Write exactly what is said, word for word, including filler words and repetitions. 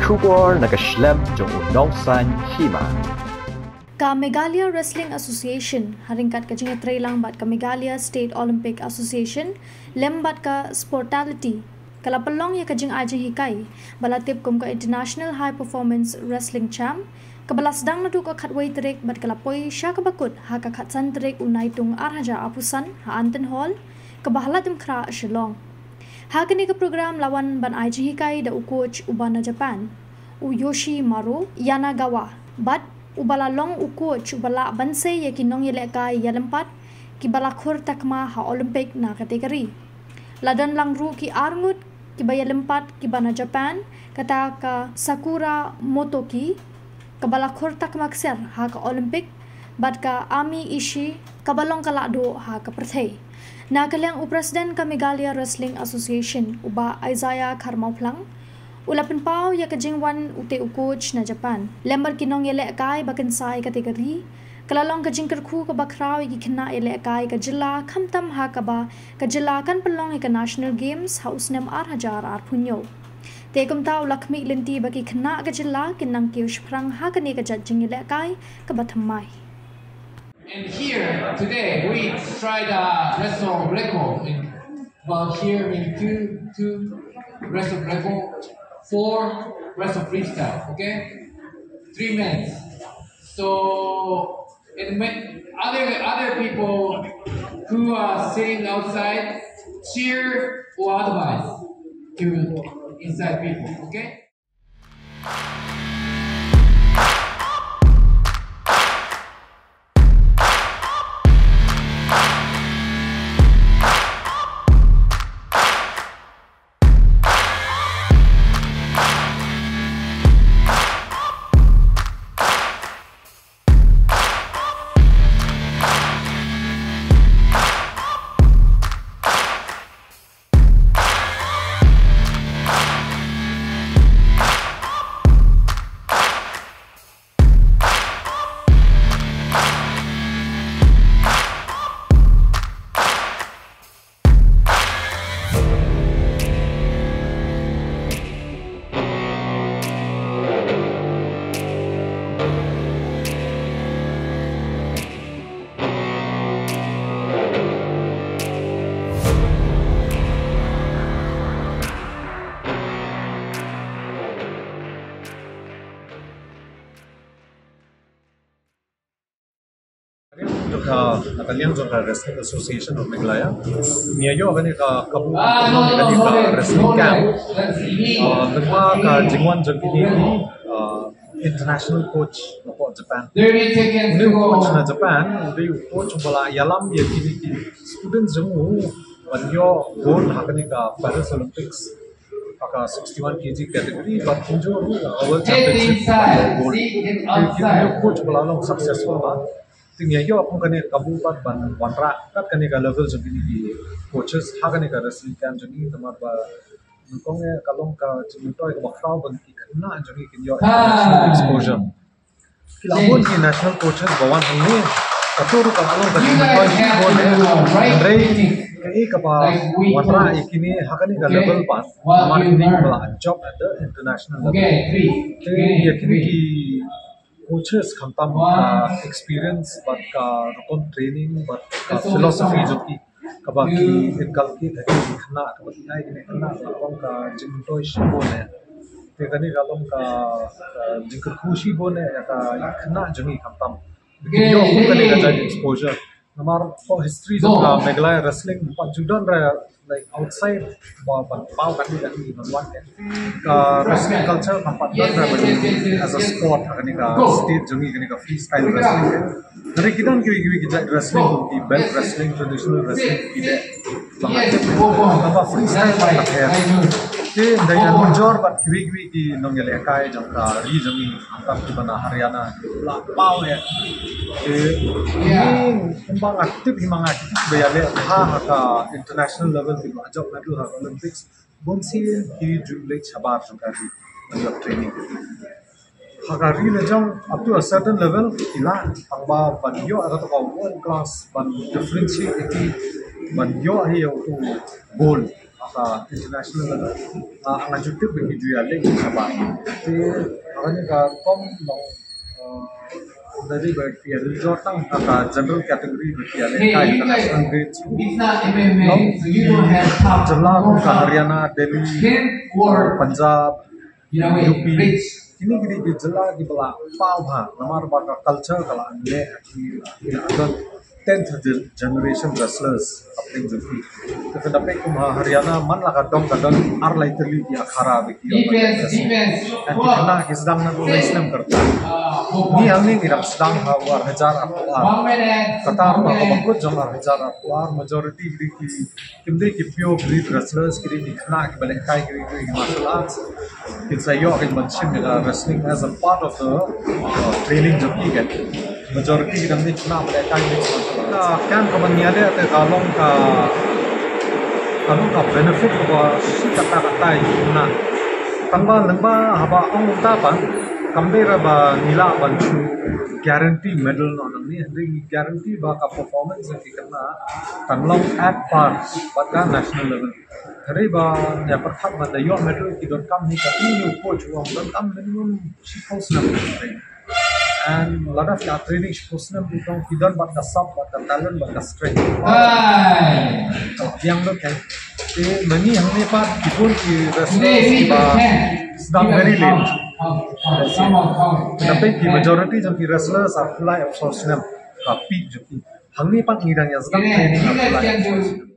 Khubor na ka shlem jong u nongsan hima. Ka Meghalaya Wrestling Association, ha ryngkat ka jingïatreilang bad ka Meghalaya State Olympic Association, lem bad ka Sportality, ka la pynlong ïa ka jingai jinghikai ba la tip kum ka International High Performance Wrestling Champ, ka ba la sdang naduh ka khatwei tarik bad ka la poi sha ka bakut ha ka khatsan tarik u Naitung ar hajar arphew san ha Anton Hall, ka ba ha Lad Dymkhrah, Shillong. Ha kane ka program la wan ban ai jinghikai da u coach uba na Japan, u Yoshi Maru Yanagawa, bad uba la long u coach uba lah ban sei ïa ki nongïalehkai ïalympat ki ba la khur takma ha Olympic na category. La don lang ruh ki arngut ki ba ïalympat ki ba na Japan, kata ka Sakura Motoki, ka ba la khur takma ksiar ha ka Olympic, bad ka Ami Ishii, ka ba long ka lahduh ha ka pyrthei. Na ka liang u President ka Meghalaya Wrestling Association, u Bah Isaiah Kharmawphlang, u la pynpaw ïa ka jingwan u te u coach na Japan lem bad ki nongïalehkai ba kynsai category, ka la long ka jingkyrkhu ka ba khraw ïa ki khynnah ïalehkai ka jylla, khamtam ha ka ba ka jylla kan pynlong ïa ka National Games ha u snem ar hajar arphew hynñiew. Te kumta u la khmih lynti ba ki khynnah ka jylla kin nang kiew shaphrang ha kane ka jait jingïalehkai ka ba thymmai. And here today we try the wrestle record. In, well, here in two, two wrestle record, four wrestle freestyle, okay? Three minutes. So, and when other, other people who are sitting outside, cheer or advice to inside people, okay? Ka, ka liang jong ka Wrestling Association of Meghalaya, ngi ïoh kane ka kabu, kane ka wrestling camp. Ah, lyngba ka jingwan jong kine ki, ah, international coach na pdeng Japan. Une u coach na Japan u dei u coach uba la ïalam ïa kine ki students jong u ban ïoh gold ha kane ka Paris Olympics ha ka sixty-one K G category, bad kumjuh ruh ha ka World Championship, bad ïoh gold. Te kine ki coach ba la long successful bha. Te ngi ïoh kum kane ka kabu pat ban wanrah kat kane ka level jong kine ki coaches ha kane ka wrestling camp jong ngi, namar ba nyngkong eh ka long ka jingmyntoi kaba khraw ban ki khynnah jong ngi kin ïoh international exposure. Ki la bun ki national coaches ba wan hangne. Kato ruh ka la long ka jingmyntoi shibun eh. Hynrei kaei kaba wanrah ïa kine ha kane ka level pat, namar kine kiba la jop at the international level. Te ïa kine ki coaches khamtam ka experience bad ka rukom training bad ka philosophy jong ki kaba ki inculcate ha kine ki khynnah, kaba ki ai kine ki khynnah, ka long ka jingmyntoi shibun eh. Te kane ka long ka, ka jingkyrkhu shibun eh ïa ka khynnah jong ngi khamtam. Ïoh kum kane ka jait exposure. Namar ka history jong ka Meghalaya wrestling pat ju don re, like, outside ba ban paw kane kane ban wan ka wrestling culture, namar pat don re ban as a sport ha kane ka state jong ngi, kane ka freestyle wrestling. Hynrei ki don kiwei kiwei ki jait wrestling, ki belt wrestling, traditional wrestling, ki dei ba nga tip, kaba freestyle ba nga tip. Te ynda ïa mynjur bad kiwei kiwei ki nongïalehkai jong ka ri jong ngi, khamtam kiba na Haryana, la paw ïa. Te ngi kumba nga tip hi ma nga, kiba ïaleh bha ha ka international level, kiba la jop medal ha ka Olympics, bun sien ki ju leit shabar jong ka ri ban ïoh training. Ha ka ri la jong, up to a certain level ki lah, tangba ban ïoh ïa kato ka world class, ban differentiate ïa ki, ban ïoh hi ïa uto u gold. Ka international level. Ah, nga ju tip ba ki ju ïa leh shabar. Te, ha kane ka rukom long, eh, da dei ba ki ïa leh jor tang ha ka general category ba ki ïa leh kai ha ka national grade. Long jylla kum ka Haryana, Delhi, Punjab, U P. Kine ki dei ki jylla kiba la paw bha namar ba ka culture ka la neh, ki la don tenth gen-, generation wrestlers hapdeng jong ki. Te pynda peit kum ha Haryana man la ka dong ka don ar lai tylli ki akhara ba ki ïoh. Defense, defense. Ki khynnah ki sdang naduh lai snem ka rta. Ngi hangne ngi dang sdang ha u ar hajar arphew ar. Kata ruh ha kaba kut jong ar hajar arphew ar, majority ki dei ki, kim dei ki pure breed wrestlers, ki dei ki khynnah kiba lehkai ki dei ki martial arts. Kin sa ïoh kin ban shim ïa ka wrestling as a part of the, uh, training jong ki, kan. Majority ki dang dei khynnah ba lehkai mixed martial arts. Ka camp kaba ngi ïa leh te ka long ka, ka long ka benefit kaba shi katta katta ïa ki khynnah. Tangba lyngba haba ong kumta pat, kam dei re ba ngi lah ban shu guarantee medal noh nangne, hynrei ngi guarantee ba ka performance jong ki khynnah kan long at par bad ka national level. Hynrei ba ïa pyrkhat ban da ïoh medal ki donkam hi, ka ïa u coach u ong donkam minimum shiphew snem. And lada phi ïa training shiphew snem, ki don, ki don bad ka sap, bad ka talent, bad ka strength. Hai. To biang lut kan. Te mane hangne pat ki bun ki wrestlers kiba sdang very late. Te peit ki majority jong ki wrestlers ar phew lai, ar phew saw snem ka peak jong ki. Hangne pat ngi dang ïa sdang training ar phew lai, ar phew saw snem.